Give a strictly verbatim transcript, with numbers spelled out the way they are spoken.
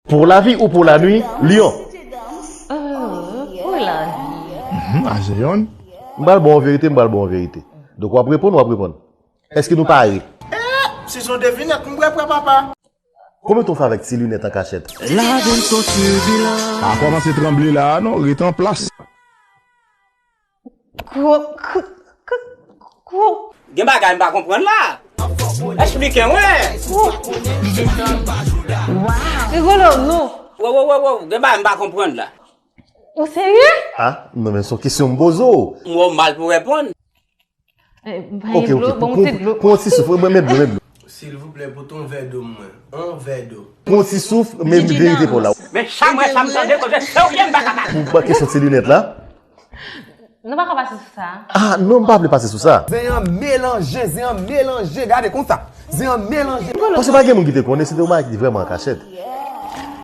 Pour la vie ou pour la nuit, Lyon. Oh, pour la vie. Mhm, a Zeyonn. M pral ba w verite, m pral ba w verite. Donk w ap reponn, w ap reponn. Èske nou pare? Si se yon devinèt, m prè prè papa. Konbyen tan w fè avèk ti linèt an kachèt? Lavi m son tibilans. Pa kòmanse tranble la a non, rete an plas. Gwo, gwo, gwo, gwo. Gen bagay m pa konprann la. Esplike mwen. Rigolo, non. Wo, wo, wo, wo. Gen bagay m pa konprann la. Ou serye? Ah, non, men se yon kesyon m poze w. M wè w mal pou reponn. Eh, Ok, dlo, ok. bon, ti dlo. Pran ti souf, mwen met dlo, met dlo. Silvouplè, pote yon vè dlo mwen. Yon vè dlo. Pran ti souf, men verite pou la. Men sa mwen sa m tande koze serye m pa kapab. Pou ba kesyon ti linèt la. Nou pa ka pase sou sa. Ah, non, m pa vle pase sou sa. Zen an melanje, zen an melanje. Gade konsa. Zen an melanje. Paske pa gen moun ki te konnen, se te yon bagay ki te vrèman an kachèt.